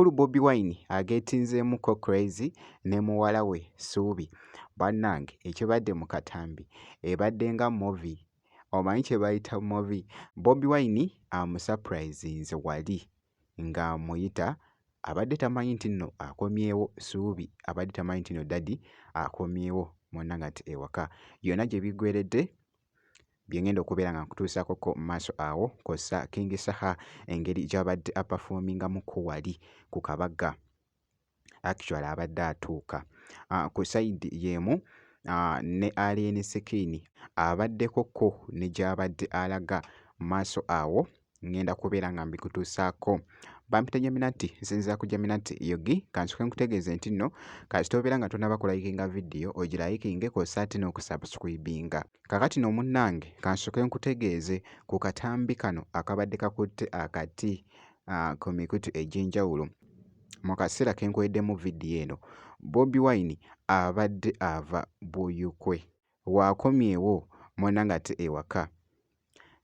Omukulu Bobi Wine agetinzeemuko crazy ne muwala we Ssuubi. Bannange ekibadde mu katambi ebadde nga movie. Omanyi kye bayita movie? Bobi Wine amusapulizinze wali ng'amuyita abadde tamanyi nti nno akomyewo Ssuubi abadde tamanyi nti nno daddy akomyewo munnange ati ewaka. Yonna gye biggweeredde bye ngenda okubeera nga nkutuusaakoko mu maaso awo kw'ossa King Saha engeri gy'abadde apafomingamuko wali ku kabaga actually abadde atuuka ku sayidi y'emu ne Alien Skin abaddeko ko ne gy'abadde alaga mu maaso awo ngenda kubeera nga mbikutuusaako. Bampita Jaminati, nsinziira ku Jaminati Yogi. Kansooke nkutegeeze nti nno kasita obeera nga tonnaba kulayikinga vidiyo ogilayikinge kw'ossa ate n'okusubscribinga. Kaakati no munnange kansooke nkutegeeze ku katambi kano akabadde kakutte akati ku mikutu egy'enjawulo. Mu kaseera ke nkoleddemu vidiyo eno, Bobi Wine abadde ava Buikwe. W'akomyewo munnange ate ewaka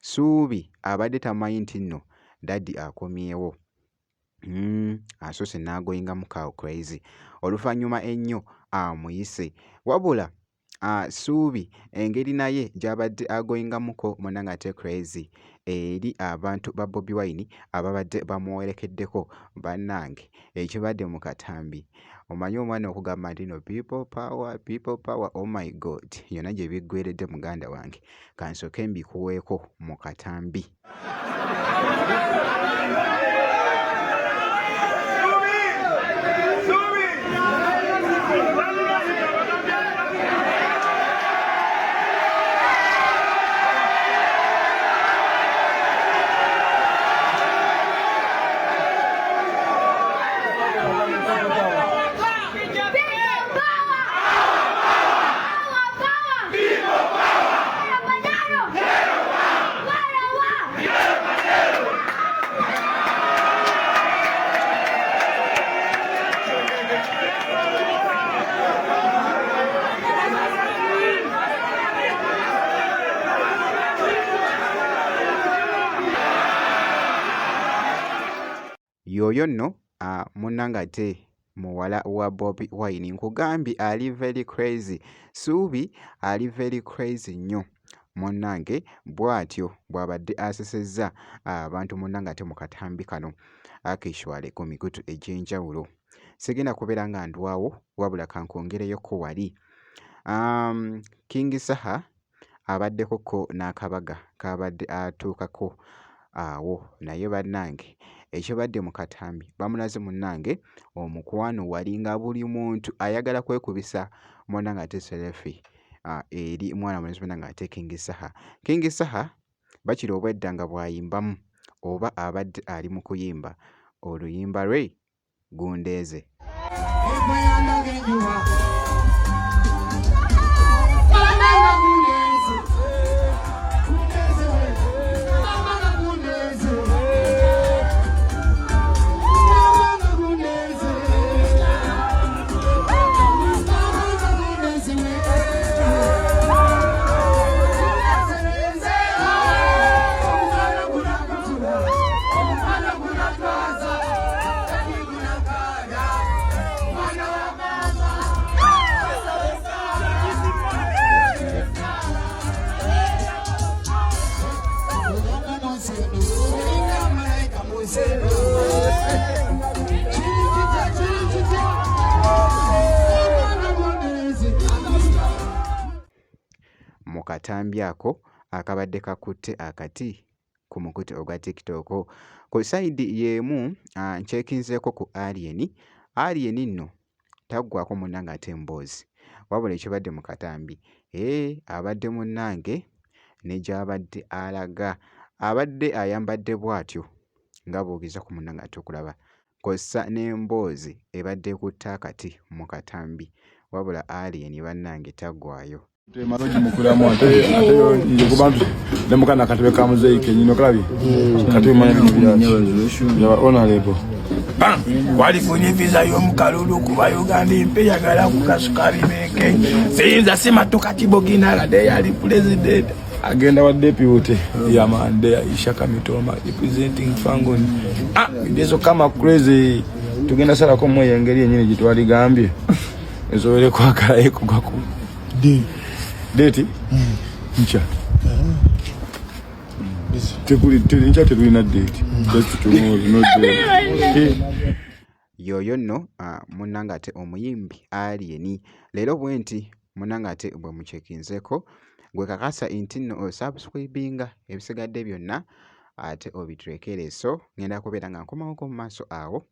Ssuubi abadde tamanyi nti nno daddy akomyewo. Asoose n'agoyingamu ko crazy. Oluvannyuma ennyo amuyise. Wabula Ssuubi engeri naye gy'abadde agoyingamuko munnange ate crazy eri abantu ba Bobi Wine ababadde bamuwerekeddeko bannange ekibadde mu katambi omanyi omwana okugamba nti no people power, people power, oh my God yonna gye biggweeredde muganda wange. Kansooke mbikuweeko mu katambi. Y'oyo nno munnange ate muwala wa Bobi Wine nkugambye ali very crazy. Ssuubi ali very crazy nnyo munnange bw'atyo bw'abadde asesezza abantu munnange ate mu katambi kano actually ku mikutu egy'enjawulo. Sigenda kubeera nga ndwawo wabula kankwongereyoko wali. King Saha abaddeko ko n'akabaga k'abadde atuukako awo naye bannange ekibadde mu katambi bamulaze munnange omukwano wali nga buli muntu ayagala kwekubisa munnange ate selfie eri mwana mulenzi munnange ate King Saha. King Saha bakira obwedda nga bw'ayimbamu oba abadde ali mu kuyimba oluyimba lwe gundeeze. Mu katambi ako akabadde kakutte akati ku mukutu ogwa TikTok. Ku sayidi y'emu nkyekinzeeko ku Alien. Alien nno taggwaako munnange ate emboozi wabula ekibadde mu katambi eeh abadde munnange ne gy'abadde alaga. Abadde ayambadde bw'atyo nga bw'ogezaako munnange ate okulaba kw'ossa n'emboozi ebadde ekutte akati mu katambi wabula Alien bannange taggwaayo. Mukulamu ate ate nze kuba ne mukana akatebe ka muzeeyi kenyini okalabye kati omanyi bino yaba honorable walifunye visa y'omukalulu kuba Uganda empe yagala kukasuka bibeeke siyinza simatuka kiboginalade yali president agenda wa deputy yamande Ishaka Mitoma representing Fangoni ah dezo kama crazy. Tugenda salako mu eyo engeri yennyini gye twaligambye esobole kwagalayo kugwa ku deeti nkya. Tekuli nkya, tetulina deeti, just tomorrow, no date. Yoyo nno munnange ate omuyimbi Alien. Leero bwe nti munnange ate bwe mucekinzeeko, gwe kakasa nti nnoosubscribinga, ebisigadde byonna ate obiturekere. So ngenda kubeera nga nkomawoko mu maaso awo.